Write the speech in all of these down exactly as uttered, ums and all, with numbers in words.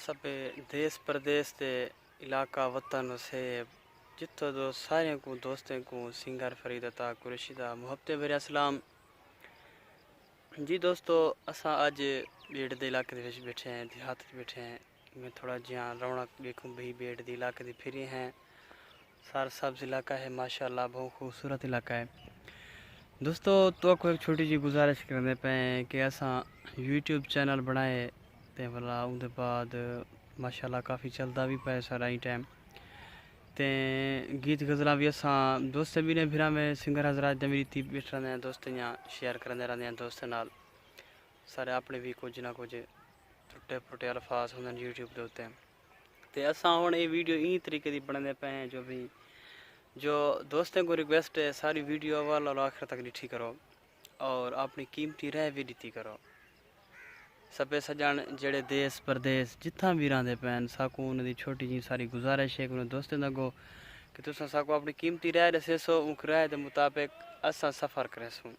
سبھے دیس پردیس دے علاقہ وطن وسیب جتھوں دو ساریاں کوں دوستیں کوں سنگر فرید عطا قریشی دا محبتیں بھریا سلام۔ جی دوستو، اساں اڄ ٻیٹ دے علاقے دے وچ ٻیٹھے ہیں، دیہات وچ ٻیٹھے ہیں۔ میں تھوڑا جیہاں رونق ݙیکھوں بھئی ٻیٹ دے علاقے دی پھری ہیں۔ سر سبز علاقہ ہے، ماشاءاللہ بہت خوبصورت علاقہ ہے۔ دوستو، تہاکوں ایک چھوٹی جی گزارش کریندے پئے ہیں کہ اساں یوٹیوب چینل بݨائے تے ولا اوں دے بعد ماشاءاللہ کافی چلدا وی پئے سارا ایں ٹائم۔ تے گیت غزلاں وی اساں دوستیں ٻنھیں بھراویں سنگر حضرات دے میری تی ٻیٹھ رہندے ہیں، دوستیں دیاں شیئر کریندے رہندے ہیں دوستیں نال۔ سارے اپݨے وی کجھ نہ کجھ ٹرٹے پھرٹے الفاظ ہوندن یوٹیوب دے اتے۔ تے اساں ہݨ اے ویڈیو ایں طریقے دی بݨیندے پئے ہیں جو بھی جو دوستیں کوں ریکویسٹ ہے، ساری ویڈیو اول اور آخر تک ݙٹھی کرو اور اپݨی قیمتی رائے وی ݙتی کرو۔ سبھے سڄݨ جیڑھے دیس پردیس جتھاں وی رہندے پئن، ساکوں انہاں دی چھوٹی جی ساری گزارش ہے کہ انہاں دوستیں دے اڳوں کہ تساں ساکوں اپݨی قیمتی رائے ݙسیسو، اوں رائے دے مطابق اساں سفر کریسوں۔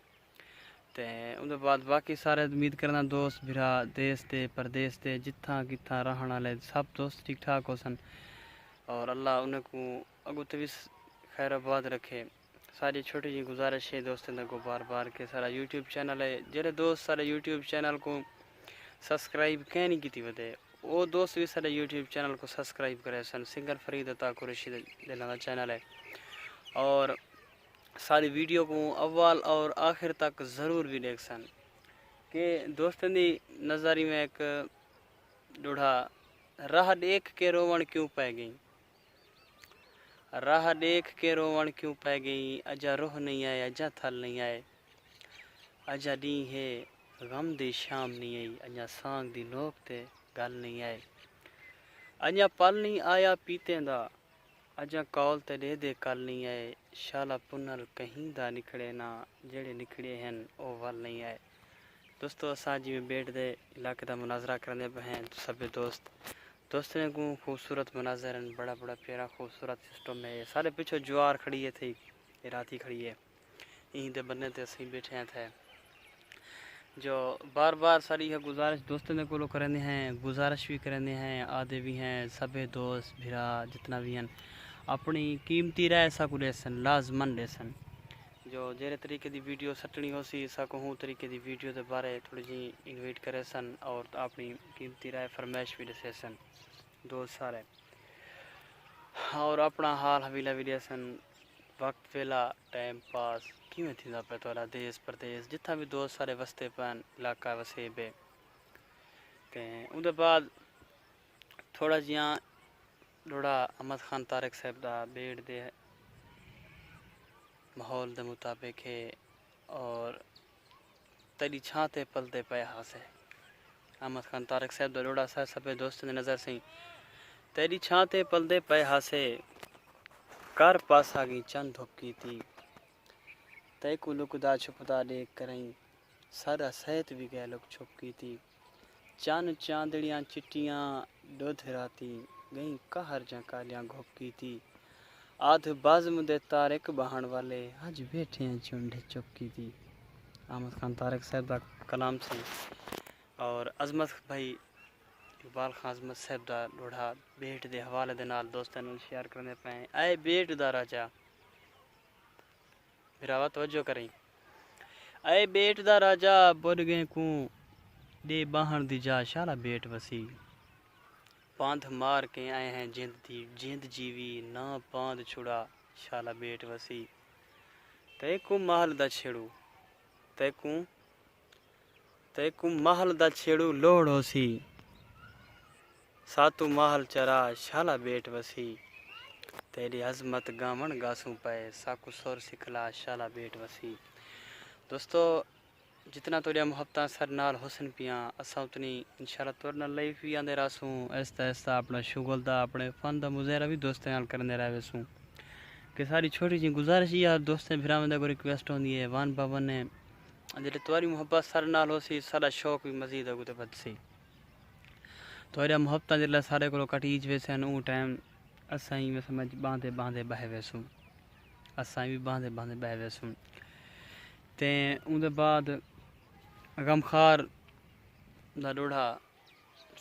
تے اوندے بعد باقی سارے امید کرنا دوست بھرا دیس دے پردیس دے جتھاں کتھاں رہݨ آلے سب دوست ٹھیک ٹھاک ہوسن اور اللہ انہاں کوں اڳوں تے وی خیر آباد رکھے۔ ساݙی چھوٹی جی گزارش ہے دوستیں دے اڳوں بار بار کہ ساݙا یوٹیوب چینل ہے، جیڑھے دوست ساݙے یوٹیوب چینل کوں سبسکرائب کہیں نہیں کیتی ودے، او دوست وی ساݙے یوٹیوب چینل کوں سبسکرائب کریسن۔ سنگر فرید عطا قریشی دے دلاں دا چینل ہے اور ساری ویڈیو کوں اول اور آخر تک ضرور وی ݙیکھسن کہ دوستیں دی نظری میں ایک ݙوڑھا راہ ݙیکھ کے رووݨ کیوں پئے ڳئی۔ راہ ݙیکھ کے رووݨ کیوں پئے ڳئی، اڄاں روہ نئیں آئے، اڄاں تھل نئیں آئے۔ اڄاں ݙینہہ ہے غم دی شام نئیں آئی، اڄاں سانگ دی نوک تے ڳل نئیں آئے۔ اڄاں پل نئیں آیا پیتیں دا، اڄاں قول تے ݙیہدے کل نئیں آئے۔ شالا پنل کہیں دا نکھڑے نہ، جیڑھے نکھڑے ہن او ول نئیں آئے۔ دوستو، اساں جیویں ٻیٹ دے علاقے دا مناظرہ کریندے پئے ہیں، سبھے دوست دوستیں کوں خوبصورت مناظر ہن، بڑا بڑا پیارا خوبصورت سسٹم ہے۔ سارے پچھوں جوار کھڑی ہے تھئی، اے راتی کھڑی ہے۔ ایں دے بننے تے اسیں ٻیٹھے ہیں تھے۔ جو بار بار ساری یہ گزارش دوستیں دے کولوں کریندے ہیں، گزارش بھی کریندے ہیں، آدھے بھی ہیں، سبھے دوست بھرا جتنا بھی ہیں، اپݨی قیمتی رائے ساکوں ݙیسن، لازماً ݙیسن۔ جو جیڑھے طریقے دی ویڈیو سٹݨی ہوسی، ساکوں ہوں طریقے دی ویڈیو دے بارے تھوڑی جی انویٹ کریسن اور اپݨی قیمتی رائے فرمائش بھی ݙسیسن۔ دوست سارے اور اپݨا حال حویلہ وی ݙیسن، وقت ویلا ٹائم پاس کیویں تھیندا پئے تہاݙا دیس پردیس، جتھاں وی دوست سارے وسدے پئن، علاقہ وسیب ہے۔ تے اوندے بعد تھوڑا جیہاں ݙوہڑا احمد خان طارق صاحب دا ٻیٹ دے ماحول دے مطابق ہے اور تیݙی چھاں تے پلدے پئے ہاسے۔ احمد خان طارق صاحب دا ݙوہڑا سارے سبھے دوستیں دی نظر سئیں۔ تیݙی چھاں تے پلدے پئے ہاسے، کر پاسا ڳئیں چن دھپ کیتی۔ تیکوں لکدا چھپدا ݙیکھ کرئیں، سارا سیت وی ڳئے لک چھپ کیتی۔ چن چاندڑیاں چٹیاں ݙدھ راتی، ڳئیں قہر جاں کالیاں گھپ کیتی۔ آدھ بزم دے طارق ٻہݨ والے، اڄ ٻیٹھے ہیں چنڈ چپ کیتی۔ احمد خان طارق صاحب دا کلام سی اور عظمت بھائی اقبال خان عظمت صاحب دا ݙوہڑا ٻیٹ دے حوالے دے نال دوستاں نال شیئر کریندے پئے ہیں۔ اے ٻیٹ دا راجا، بھراوا توجہ کریں۔ اے ٻیٹ دا راجا، ٻݙ ڳئیں کوں ݙے ٻاہݨ دی جا، شالا ٻیٹ وسی۔ پاندھ مار کے آئے ہیں جند دی، جند جیوی نہ پاندھ چھڑا، شالا ٻیٹ وسی۔ تیکوں محل دا چھیڑو، تیکوں، تیکوں محل دا چھیڑو لوڑ ہوسی۔ ساتوں ماحل چرا شالا ٻیٹ وسی، تیݙی عظمت ڳاوݨ ڳاسوں پئے، ساکوں سر سکھلا شالا ٻیٹ وسی۔ دوستو، جتنا تہاݙیاں محبتاں ساݙے نال ہوسن پیاں، اساں اتنی انشاءاللہ تہاݙے نال لائیو وی آندے رہسوں، آہستہ آہستہ اپݨا شغل دا، اپݨے فن دا مظاہرہ وی دوستیں نال کریندے رہ ویسوں۔ کہ ساݙی چھوٹی جی گزارش اے ہے، دوستیں بھراویں دا کوئی ریکویسٹ ہوندی ہے، ون بائی ون ہے، جیڑھے تہاݙی محبت ساݙے نال ہوسی، ساݙا شوق وی مزید اڳوں تے ودھسی۔ تہاݙیاں محبتاں جیڑھے ساݙے کولوں کٹیج ویسن، اوں ٹائم اساں ایویں سمجھ ٻاہندے ٻاہندے ٻہہ ویسوں، اساں ایویں ٻاہندے ٻاہندے ٻہہ ویسوں۔ تے اوندے بعد غمخوار دا ݙوہڑا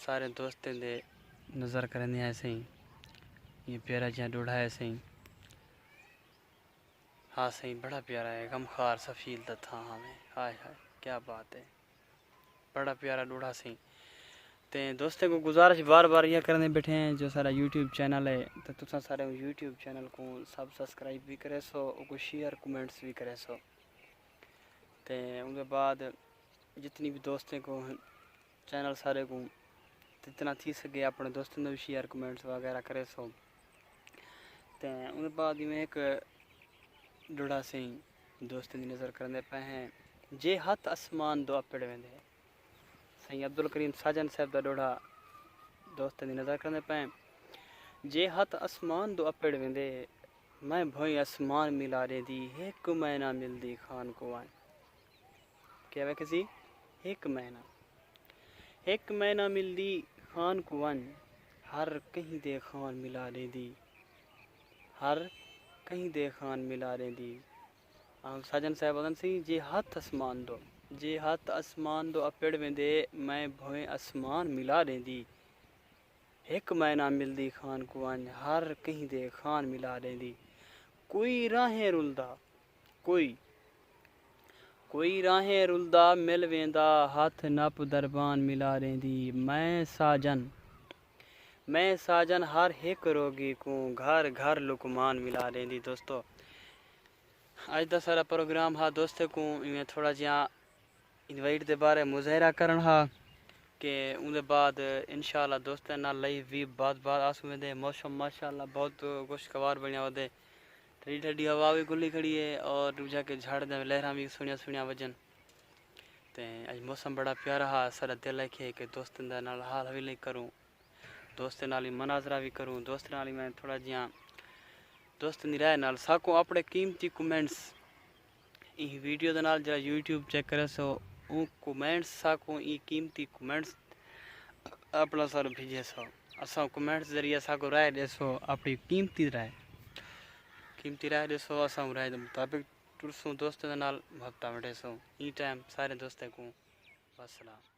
سارے دوستیں دے نظر کریندے ہیں سائیں۔ یہ پیارا جیہاں ڈوڑھا ہے سائیں۔ ہاں سائیں، بڑا پیارا ہے، غمخوار سفیل دا تھاں ہاویں۔ ہائے ہائے، کیا بات ہے، بڑا پیارا ڈوڑھا سائیں۔ تے دوستیں کو گزارش بار بار یہ کرنے بیٹھے ہیں، جو سارا یوٹیوب چینل ہے تو تساں سارے یوٹیوب چینل کو سب سبسکرائب بھی کرے سو، کو شیئر کمنٹس بھی کرے سو۔ تے ان کے بعد جتنی بھی دوستیں کو چینل سارے کو جتنا تھی سکے اپنے دوستوں کو بھی شیئر کمنٹس وغیرہ کرے سو۔ تے ان بعد میں ایک ڈوڑا سائیں دوستوں دی نظر کرنے پہ ہیں، جے ہاتھ اسمان دو اپڑ ویندے۔ سائیں عبدالکریم ساجن صاحب دا ڈوڑا دوستوں دی نظر کرنے پہ ہیں، جے ہاتھ اسمان دو اپڑ ویندے، میں بھوئیں اسمان ملا دے دی، ایک میں نہ ملدی خان کو آئیں۔ کیا ویکھسی؟ ہک مہینہ، ہک مہینہ ملدی خان کوں ونڄ، ہر کہیں دے خان ملا ݙیندی، ہر کہیں دے خان ملا ݙیندی۔ آں ساجن صاحب آہدن سی، جے ہتھ اسمان دو، جے ہتھ اسمان دو اپڑ ویندے، میں بھوئیں اسمان ملا ݙیندی۔ ہک مہینہ ملدی خان کوں ونڄ، ہر کہیں دے خان ملا ݙیندی۔ کوئی راہیں رلدا، کوئی کوئی راہیں رلدا مل ویندا، ہتھ نپ دربان ملا ݙیندی۔ میں ساجن، میں ساجن ہر ہک روگی کوں گھر گھر لقمان ملا ݙیندی۔ دوستو، اڄ دا سارا پروگرام ہا دوستیں کوں ایویں تھوڑا جیہاں انوائٹ دے بارے مظاہرہ کرݨ ہا کہ اوں دے بعد انشاءاللہ دوستیں نال لائیو وی بعد بعد آسوں ویندے۔ موسم ماشاءاللہ بہت خوشگوار بݨیا ودے، ٹھڈی ٹھڈی ہوا وی گھلی کھڑی ہے اور ݙوجھا کہ جھڑ دے لہراں وی سوہݨیاں سوہݨیاں وڄن۔ تے اڄ موسم بڑا پیارا ہا، ساݙا دل آکھے کہ دوستیں دے نال حال حویلی کروں، دوستیں نال ہی مناظرہ وی کروں، دوستیں نال ہی میں تھوڑا جیہاں دوستیں دی رائے نال ساکوں اپݨے قیمتی کمنٹس ایں ویڈیو دے نال جیڑھا یوٹیوب چیک کریسو، اوں کمنٹس ساکوں ایں قیمتی کمنٹس اپݨا ساروں بھیجیسو۔ اساں کمنٹس ذریعے ساکوں رائے ݙیسو، اپݨی قیمتی رائے، قیمتی رائے ݙیسو، اساں اوں رائے دے مطابق ٹرسوں، دوستیں دے نال محبتاں ونڈیسوں۔ ایں ٹائم سارے دوستیں کوں وسلام۔